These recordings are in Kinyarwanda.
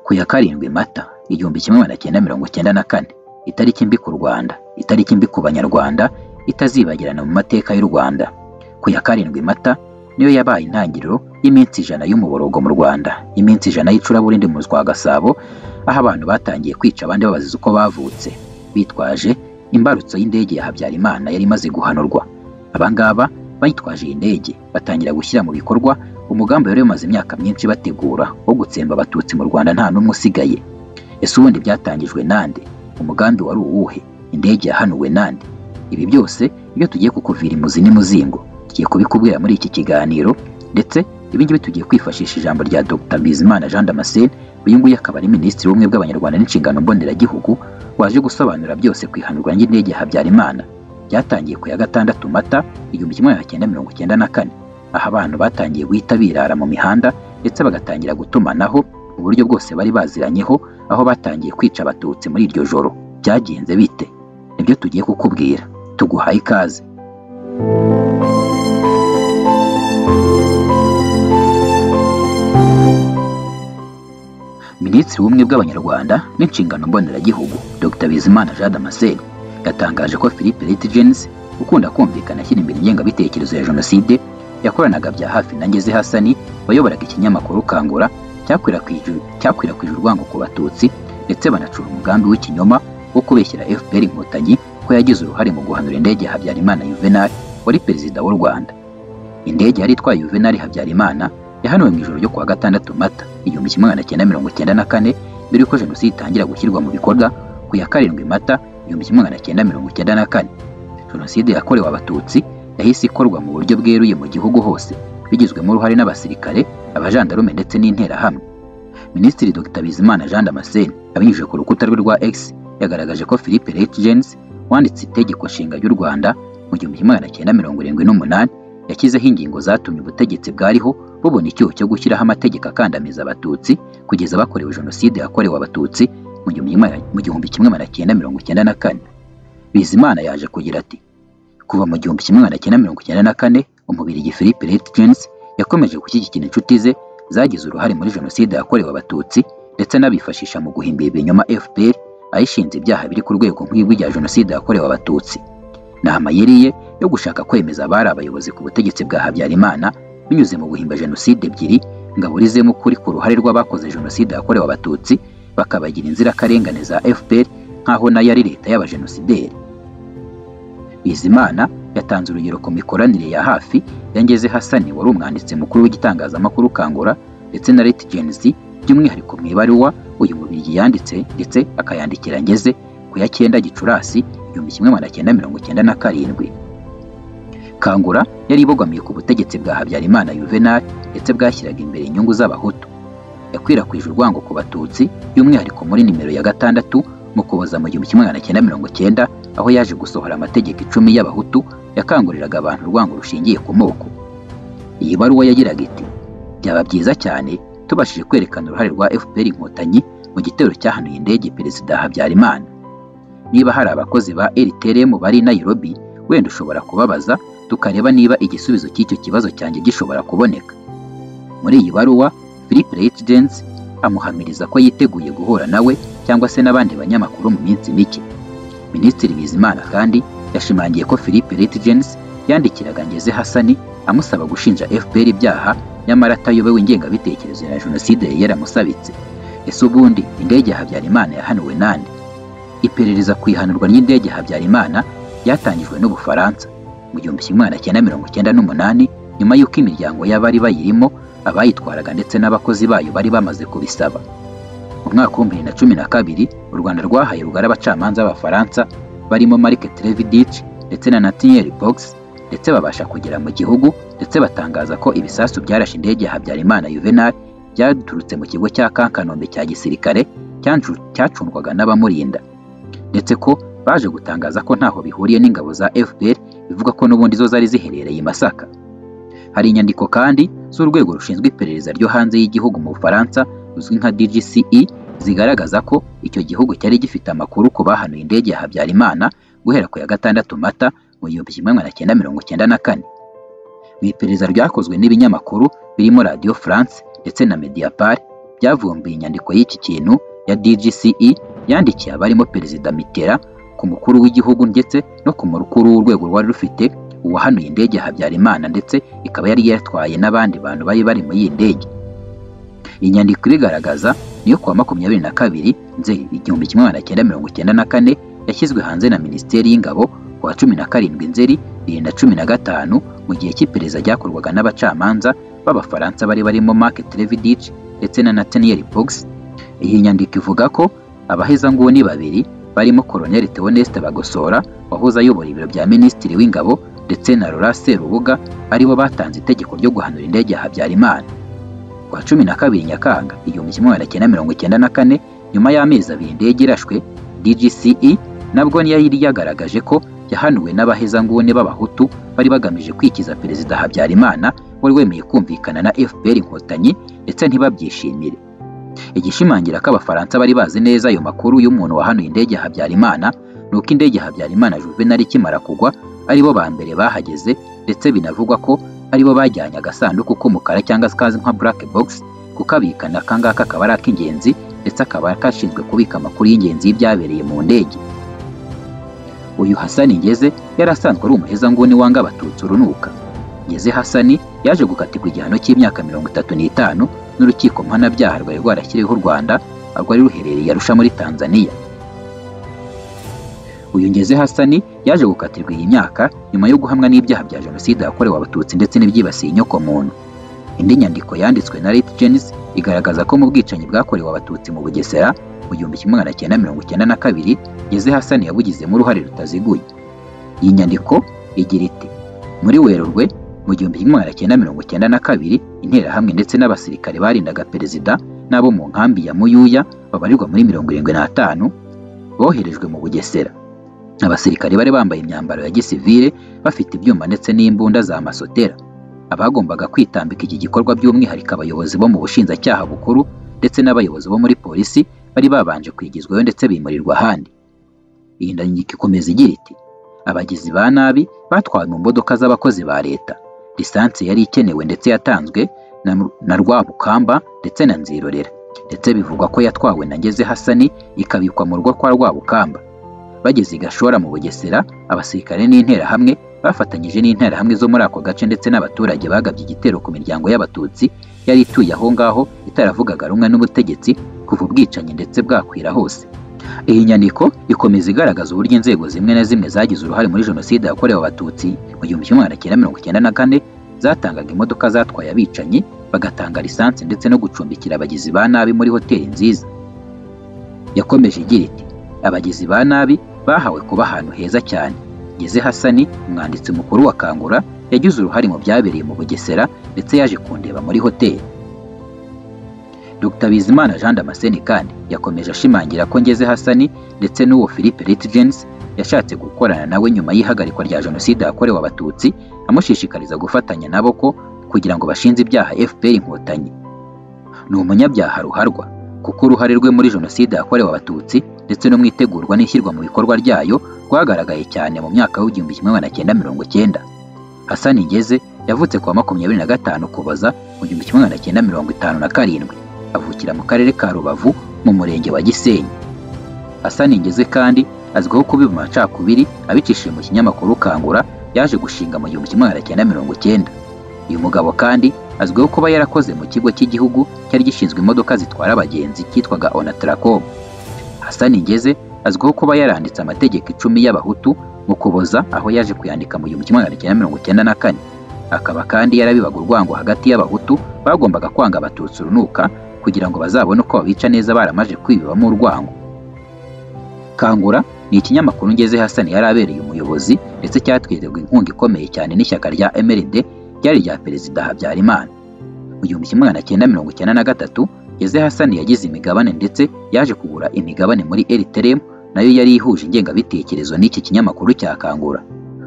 Ku ya 7 Mata 1994, itariki mbi ku Rwanda, itariki mbi ku Banyarwanda, itazibagirana mu mateka y'u Rwanda. Ku ya 7 Mata niyo yabaye intangiriro y'iminsi 100 y'umuborogo mu Rwanda, iminsi 100 y'icuraburindi mu rwa Gasabo, aho abantu batangiye kwica abandi babaziza uko bavutse, bitwaje imbarutso y'indege ya Habyarimana yari imaze guhanurwa. Abangaba bayitwaje iyi ndege batangira gushyira mu bikorwa umugambi wari umaze imyaka myinshi bategura wo gutsemba Abatutsi mu Rwanda nta n'umwe usigaye. Ese ubundi byatangijwe nande? Umugambi wari uwuhe? Indege yahanuwe nande? Ibi byose ibyo tugiye kukuvira imuzi n'imuzingo, tugiye kubikubwira muri iki kiganiro, ndetse ibi ngibi tugiye kwifashisha ijambo rya Dr Bizimana Jean Damascene. Uyu nguyu akaba ari Minisitiri w'Ubumwe bw'Abanyarwanda n'Inshingano Mboneragihugu, waje gusobanura byose ku ihanurwa ry'indege ya Habyarimana. Byatangiye ku ya 6 Mata 1994, aho abantu batangiye guhita birara mu mihanda ndetse bagatangira gutumanaho mu buryo bwose bari baziranyeho, aho batangiye kwica Abatutsi muri iryo joro. Byagenze bite? Nibyo tugiye kukubwira. Tuguhaye ikaze. Minisitiri w'Ubumwe bw'Abanyarwanda n'Inshingano Mboneragihugu Dr Bizimana Jean Damascene yatangaje ko Philippe Litjens, ukunda kumvikana ashyira imbere ingengabitekerezo ya Jenoside, yakoranaga bya hafi na Ngeze Hasani wayoboraga ikinyamakuru Kangura cyakwirakwije urwango ku Batutsi, ndetse banacura umugambi w'ikinyoma wo kubeshyira FPR Inkotanyi ko yagize uruhare mu guhanura indege ya Habyarimana Juvenal wari perezida w'u Rwanda. Indege yari itwaye Juvenal Habyarimana yahanuwe mu ijoro ryo kuwa 6 Mata 1994, mbere yuko Jenoside itangira gushyirwa mu bikorwa ku ya 7 Mata 1994. Jenoside yakorewe Abatutsi yahise ikorwa mu buryo bweruye mu gihugu hose, bigizwemo uruhare n'abasirikare, abajandarume ndetse n'interahamwe. Minisitiri Dr Bizimana Jean Damascene abinyujije ku rukuta rwe rwa X yagaragaje ko Philippe Litjens wanditse itegeko nshinga ry'u Rwanda mu 1978 yashyizeho ingingo zatumye ubutegetsi bwariho bubona icyuho cyo gushyiraho amategeko akandamiza Abatutsi kugeza bakorewe Jenoside yakorewe Abatutsi mu 1994. Bizimana yaje kugira ati: kuva mu 1994 Umubiligi Philippe Litjens yakomeje gushyigikira inshuti ze zagize uruhare muri Jenoside yakorewe Abatutsi, ndetse n'abifashisha mu guhimbira ibinyoma FPR ayishinze ibyaha biri ku rwego nk'ibyo Jenoside yakorewe Abatutsi. Ni amayeri ye yo gushaka kwemeza abari abayobozi ku butegetsi bwa Habyarimana binyuze mu guhimba Jenoside ebyiri ngo aburizemo ukuri ku ruhare rw'abakoze Jenoside yakorewe Abatutsi, bakabagira inzirakarengane za FPR nk'aho nayo ari leta y'abajenosideri. Bizimana yatanze urugero ku mikoranire ya hafi ya Ngeze Hasani wari umwanditsi mukuru w'igitangazamakuru Kangura ndetse na Litjens, by'umwihariko mu ibaruwa uyu Mubirigi yanditse ndetse akayandikira Ngeze ku ya 9 Gicurasi 1997. Kangura yari ibogamiye ku butegetsi bwa Habyarimana Juvenal ndetse bwashyiraga imbere inyungu z'Abahutu. Yakwirakwije urwango ku Batutsi by'umwihariko muri nimero ya 6 mu Kuboza mu 1990, aho yaje gusohora amategeko 10 y'Abahutu yakanguriraga abantu urwango rushingiye ku moko. Iyi baruwa yagiraga iti: byaba byiza cyane tubashije kwerekana uruhare rwa FPR Inkotanyi mu gitero cyahanuye indege Perezida Habyarimana. Niba hari abakozi ba RTLM bari i Nairobi, wenda ushobora kubabaza tukareba niba igisubizo cy'icyo kibazo cyanjye gishobora kuboneka. Muri iyi baruwa Philippe Litjens amuhamiriza ko yiteguye guhura nawe cyangwa se n'abandi banyamakuru mu minsi mike. Minisitiri Bizimana kandi yashimangiye ko Philippe Litjens yandikiraga Ngeze Hasani amusaba gushinja FPR ibyaha, nyamara atayobewe ingengabitekerezo ya Jenoside yari yaramusabitse. Ese ubundi indege ya Habyarimana yahanuwe nande? Iperereza ku ihanurwa ry'indege ya Habyarimana ryatangijwe n'Ubufaransa mu 1998, nyuma y'uko imiryango y'abari bayirimo, abayitwaraga ndetse n'abakozi bayo bari bamaze kubisaba. Mu mwaka wa 2012 u Rwanda rwahaye rugari abacamanza b'Abafaransa barimo Marc Trevidic ndetse na Nathaniel Box, ndetse babasha kugera mu gihugu ndetse batangaza ko ibisasu byarashe indege ya Habyarimana Juvenal byaturutse mu kigo cya Kankanombe cya gisirikare cyacundwaga n'abamurinda, ndetse ko baje gutangaza ko ntaho bihuriye n'ingabo za FPR, bivuga ko n'ubundi zo zari ziherereye i Masaka. Hari inyandiko kandi z'urwego rushinzwe iperereza ryo hanze y'igihugu mu Bufaransa ruzwi nka DGCE zigaragaza ko icyo gihugu cyari gifite amakuru ku bahanuye indege ya Habyarimana guhera ku ya 6 Mata mu 1994. Mu iperereza ryakozwe n'ibinyamakuru birimo Radio France ndetse na Mediapart, byavumbuye inyandiko y'iki kintu ya DGCE yandikiye abarimo Perezida Mitterrand, ku mukuru w'igihugu ndetse no ku mukuru w'urwego rwari rufite uwahanuye indege Habyarimana, ndetse ikaba yari yatwaye n'abandi bantu bari bari muri iyi ndege. Inyandiko ibigaragaza niyo kuwa 22 Nzeri 1994 yashyizwe hanze na Minisiteri y'Ingabo kuwa 17 Nzeri 2015 mu gihe cy'iperereza ryakorwaga n'abacamanza b'Abafaransa bari barimo Marc Trevidic ndetse na Nathaniel Pox. Iyi nyandiko ivuga ko abahezanguni babiri barimo Colonel Theoneste Bagosora wahoze ayobora ibiro bya Minisitiri w'Ingabo ndetse na Laurent Serubuga aribo batanze itegeko ryo guhanura indege ya Habyarimana. Kuwa 12 Nyakanga 1994, nyuma y'amezi abiri indege irashwe, DGCE nabwo yari yagaragaje ko yahanuwe n'abahezanguni b'Abahutu bari bagamije kwikiza Perezida Habyarimana wari wemeye kumvikana na FPR Inkotanyi ndetse ntibabyishimire. Igishimangira ko Abafaransa bari bazi neza ayo makuru y'umuntu wahanuye indege ya Habyarimana nuko indege ya Habyarimana Juvenal ikimara kugwa aribo ba mbere bahageze, ndetse binavugwa ko aribo bajyanye agasanduku k'umukara cyangwa se kazi nka black box kukabikana. Akangaka akaba ari ak'ingenzi ndetse akaba kashinzwe kubika amakuru y'ingenzi y'ibyabereye mu ndege. Uyu Hasani Ngeze yari asanzwe ari umuhezanguni wanga Abatutsi urunuka. Ngeze Hasani yaje gukatirwa igihano cy'imyaka 35 n'urukiko mpanabyaha rwari rwarashyiriweho u Rwanda rwari ruherereye Arusha muri Tanzania. Uyu Ngeze Hasani yaje gukatirwa iyi myaka nyuma yo guhamwa n'ibyaha bya jenoside yakorewe Abatutsi ndetse n'ibyibasiye inyokomuntu. Indi nyandiko yanditswe na Litgens igaragaza ko mu bwicanyi bwakorewe Abatutsi mu Bugesera mu 1992 Ngeze Hasani yabugizemo uruhare rutaziguye. Iyi nyandiko igira iti: muri Werurwe mu 1992 interahamwe ndetse n'abasirikare barindaga perezida n'abo mu nkambi ya Muyuya babarirwa muri 75 boherejwe mu Bugesera. Abasirikare bari bambaye imyambaro ya gisivile bafite ibyuma ndetse n'imbunda za masotera. Abagombaga kwitambika iki gikorwa by'umwihariko abayobozi bo mu bushinjacyaha bukuru ndetse n'abayobozi bo muri polisi bari babanje kwigizwayo ndetse bimurirwa ahandi. Iyi nyandiko ikomeza igira iti: abagizi ba nabi batwawe mu modoka z'abakozi ba leta. Lisansi yari ikenewe ndetse yatanzwe na Rwabukamba ndetse na Nzirorera, ndetse bivugwa ko yatwawe na Ngeze Hasani ikabikwa mu rugo kwa Rwabukamba. Bageze i Gashora mu Bugesera, abasirikare n'interahamwe bafatanyije n'interahamwe zo muri ako gace ndetse n'abaturage bagabye igitero ku miryango y'Abatutsi yari ituye aho ngaho itaravugaga rumwe n'ubutegetsi kuva ubwicanyi ndetse bwakwira hose. Iyi nyandiko ikomeza igaragaza uburyo inzego zimwe na zimwe zagize uruhare muri jenoside yakorewe Abatutsi mu 1994 zatangaga imodoka zatwaye abicanyi, bagatanga lisansi ndetse no gucumbikira abagizi ba nabi muri hoteli nziza. Yakomeje igira iti: abagizi ba nabi bahawe kuba ahantu heza cyane. Ngeze Hasani, umwanditsi mukuru wa Kangura, yagize uruhare mu byabereye mu Bugesera ndetse yaje kundeba muri hoteli. Dr Bizimana Jean Damascene kandi yakomeje ashimangira ko Ngeze Hasani ndetse n'uwo Philippe Litgens yashatse gukorana nawe nyuma y'ihagarikwa rya jenoside yakorewe Abatutsi, amushishikariza gufatanya nabo ko kugira ngo bashinze ibyaha FPR Inkotanyi. Ni umunyabyaha ruharwa kuko uruhare rwe muri jenoside yakorewe Abatutsi ndetse no mu itegurwa n'ishyirwa mu bikorwa ryayo rwagaragaye cyane mu myaka w'1990. Hasani Ngeze yavutse kuwa 25 Ukuboza mu 1957, avukira mu karere ka Rubavu mu murenge wa Gisenyi. Hasani Ngeze kandi azwiho kubiba amacakubiri abicishije mu kinyamakuru Kangura yaje gushinga mu 1990. Uyu mugabo kandi azwiho kuba yarakoze mu kigo cy'igihugu cyari gishinzwe imodoka zitwara abagenzi cyitwaga Onatracom. Hasani Ngeze azwiho kuba yaranditse amategeko 10 y'Abahutu mu Kuboza, aho yaje kuyandika mu 1994. Akaba kandi yarabibaga urwango hagati y'Abahutu bagombaga kwanga Abatutsi urunuka kugira ngo bazabone uko babica neza baramaje kwibibamo urwango. Kangura ni ikinyamakuru Ngeze Hasani yari abereye umuyobozi ndetse cyatwiterwa inkunga ikomeye cyane n'ishyaka rya MRD ryari rya Perezida Habyarimana. Mu 1993 Ngeze Hasani yagize imigabane ndetse yaje kugura imigabane muri RTLM nayo yari ihuje ingengabitekerezo n'iki kinyamakuru cya Kangura.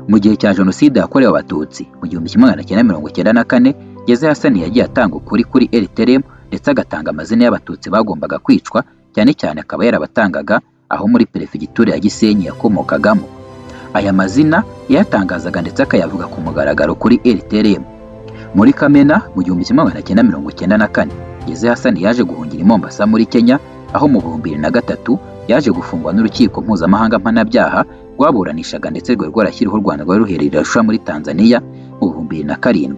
Mu gihe cya jenoside yakorewe Abatutsi mu 1994 Ngeze Hasani yagiye atanga ukuri kuri RTLM ndetse agatanga amazina y'Abatutsi bagombaga kwicwa, cyane cyane akaba yarabatangaga aho muri perefegitura ya Gisenyi yakomokagamo. Aya mazina yayatangazaga ndetse akayavuga ku mugaragaro kuri RTLM. Muri Kamena mu 1994 Ngeze Hassan yaje guhungira i Mombasa muri Kenya, aho mu 2003 yaje gufungwa n'urukiko mpuzamahanga mpanabyaha rwaburanishaga ndetse rwari rwarashyiriweho u Rwanda rwari ruherereye Arusha muri Tanzania mu 2007.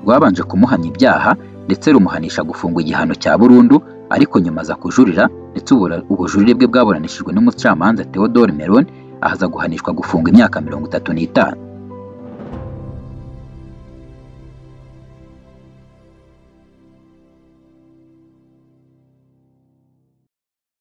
Rwabanje kumuhamya ibyaha ndetse rumuhanisha gufungwa igihano cya burundu, ariko nyuma aza kujurira ndetse ubujurire bwe bwaburanishijwe n'umucamanza Theodore Meron, aza guhanishwa gufungwa imyaka 35.